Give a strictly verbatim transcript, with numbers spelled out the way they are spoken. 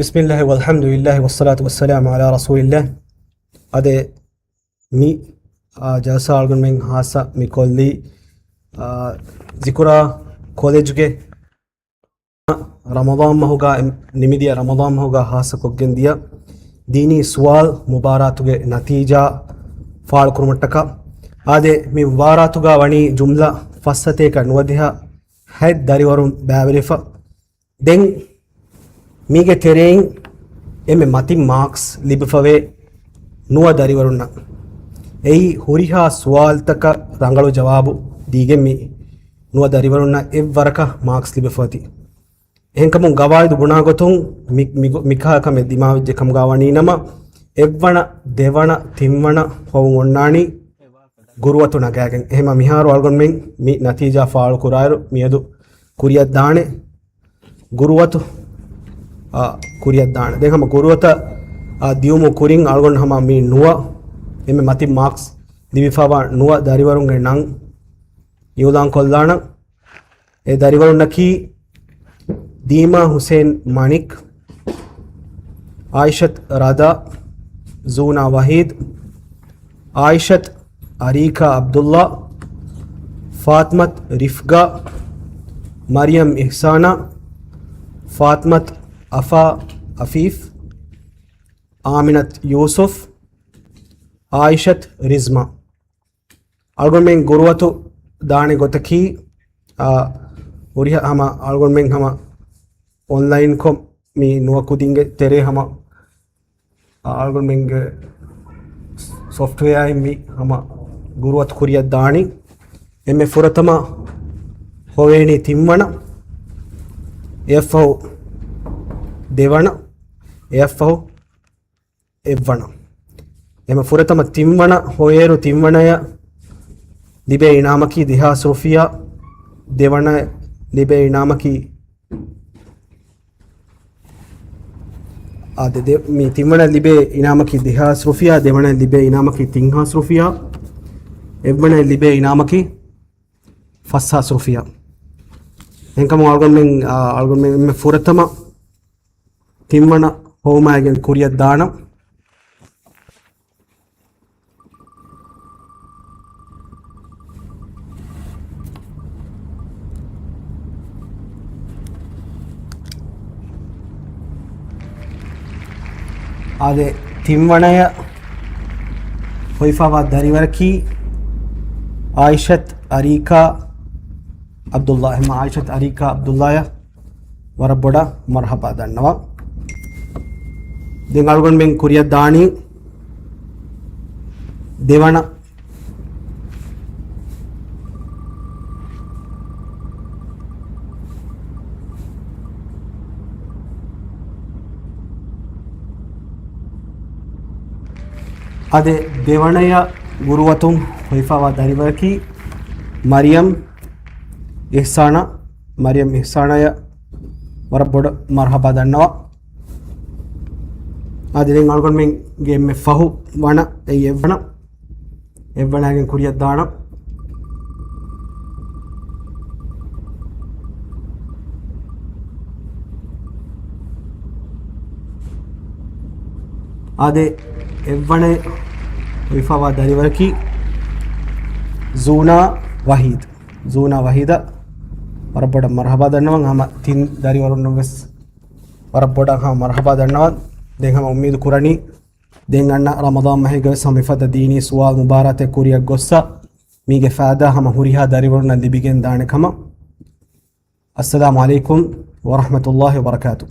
بسم الله والحمد لله والصلاة والسلام على رسول الله. އާދެ، މި، އާ، ޖަލްސާ އަޅުގަނޑުމެން ހާއްސަ މި ކޮށްލީ، އާ، ޒިކުރާ ކޮލެޖުގެ ރަމަޟާން މަހުގަ، ނިމިދިޔަ ރަމަޟާން މަހުގަ ހާއްސަކޮށްގެން ދިޔަ ދީނީ ސުވާލު މުބާރާތުގެ ނަތީޖާ ފާޅުކުރުމަށްޓަކާ. އާދެ، މި މުބާރާތުގަ ވަނީ ޖުމްލަ ފައްސަތޭކަ ނުވަދިހަ ހަތް ދަރިވަރުން ބައިވެރިވެފަ. ދެން މީގެ ތެރެއިން އެންމެ މަތިން މާކްސް ލިބިފަވޭ ނުވަ ދަރިވަރުންނަށް. އެއީ ހުރިހާ ސުވާލުތަކަށް ރަނގަޅު ޖަވާބު ދީގެން މި ނުވަ ދަރިވަރުންނަށް އެއްވަރަކަށް މާކްސް ލިބިފައިތީ. އެހެންކަމުން ގަވާއިދު ބުނާ ގޮތުން މި، މި، މިކަހަލަ ކަމެއް ދިމާވެއްޖެ ކަމުގަ ވަނީ ނަމަ، އެއްވަނަ، ދެވަނަ، ތިންވަނަ ހޮވުން އޮންނާނީ ގުރުއަތު ނަގާގެން. އެހެމަ މިހާރު އަޅުގަނޑުމެން މި ނަތީޖާ ފާޅު ކުރާއިރު މިއަދު ކުރިއަށް ދާނެ ގުރުއަތު، އާ، ކުރިއަށް ދާނެ. ދެން ހަމަ ގުރުއަތަށް، އާ، ދިޔުމު ކުރިން އަޅުގަނޑު ހަމަ މި ނުވަ، އެންމެ މަތިން މާކްސް ލިބިފަވާ ނުވަ ދަރިވަރުންގެ ނަން އިއުލާން ކޮށްލާނަން. އެ ދަރިވަރުންނަކީ ދީމާ ހުސެން މަނިކް، އާއިޝަތް ރަދާ، ޒޫނާ ވަހީދް، އާއިޝަތް އަރީކާ އަބްދުﷲ، ފާތިމަތް ރިފްގާ، މަރިޔަމް އިޙްސާނާ، ފާތިމަތް އަފާ އަފީފް، އާމިނަތް ޔޫސުފް، އާއިޝަތް ރިޒްމާ. އަޅުގަނޑުމެން ގުރުއަތު ދާނެ ގޮތަކީ، އާ، ހުރިހާ ހަމަ އަޅުގަނޑުމެން ހަމަ އޮންލައިންކޮށް މި ނުވަ ކުދިންގެ ތެރޭ ހަމަ، އާ، އަޅުގަނޑުމެންގެ ސޮފްޓްވެއާއިން މި ހަމަ ގުރުއަތު ކުރިއަށް ދާނީ. އެންމެ ފުރަތަމަ ހޮވޭނީ ތިންވަނަ، އެއަށްފަހު ދެވަނަ، އެއަށްފަހު އެއްވަނަ. އެމަ ފުރަތަމަ ތިންވަނަ ހޮއޭރު ތިންވަނަޔަށް ލިބޭ އިނާމަކީ ދެހާސް ރުފިޔާ، ދެވަނަ ލިބޭ އިނާމަކީ، އާ، ދެ، ދެ، މި ތިންވަނަ ލިބޭ އިނާމަކީ ދެހާސް ރުފިޔާ، ދެވަނަ ލިބޭ އިނާމަކީ ތިންހާސް ރުފިޔާ، އެއްވަނަ ލިބޭ އިނާމަކީ ފަސްހާސް ރުފިޔާ. އެހެންކަމުން އަޅުގަނޑުމެން، އާ، އަޅުގަނޑުމެން ފުރަތަމަ ތިންވަނަ ހޮވުމާއިގެން ކުރިއަށް ދާނަން. އާދެ، ތިންވަނަޔަށް ހޮވިފަވާ ދަރިވަރަކީ އާއިޝަތް އަރީކާ އަބްދުﷲ. އެހެންމަ އާއިޝަތް އަރީކާ އަބްދުﷲއަށް ވަރަށް ބޮޑަށް މަރުޙަބާ ދަންނަވަން. ދެން އަޅުގަނޑުމެން ކުރިއަށް ދާނީ ދެވަނަ، އާދެ، ދެވަނަޔަށް ގުރުއަތުން ހޮވިފަވާ ދަރިވަރަކީ މަރިޔަމް އިޙްސާނާ، މަރިޔަމް އިޙްސާނާއަށް ވަރަށް ބޮޑަށް މަރުޙަބާ ދަންނަވަން. އާދެ، ދެން އަޅުގަނޑުމެންގެ އެންމެ ފަހު ވަނަ، އެއީ އެއްވަނަ، އެއްވަނައިގެން ކުރިއަށް ދާނަން. އާދެ، އެއްވަނަ ހޮވިފަވާ ދަރިވަރަކީ ޒޫނާ ވަހީދް. ޒޫނާ ވަހީދަށް ވަރަށް ބޮޑަށް މަރުޙަބާ ދަންނަވަން. ހަމަ ތިން ދަރިވަރުންނަށް ވެސް ވަރަށް ބޮޑަށް ހަމަ މަރުޙަބާ ދަންނަވަން. ދެން ހަމަ އުއްމީދު ކުރަނީ، ދެން އަންނަ ރަމަޟާން މަހެއްގަ ވެސް ހަމަ މިފަދަ ދީނީ ސުވާލު މުބާރާތެއް ކުރިއަށް ގޮއްސަ، މީގެ ފައިދާ ހަމަ ހުރިހާ ދަރިވަރުންނަށް ލިބިގެން ދާނެ ކަމަށް. އައްސަލާމު ޢަލައިކުމް ވަރަޙްމަތުﷲ ވަބަރަކާތު.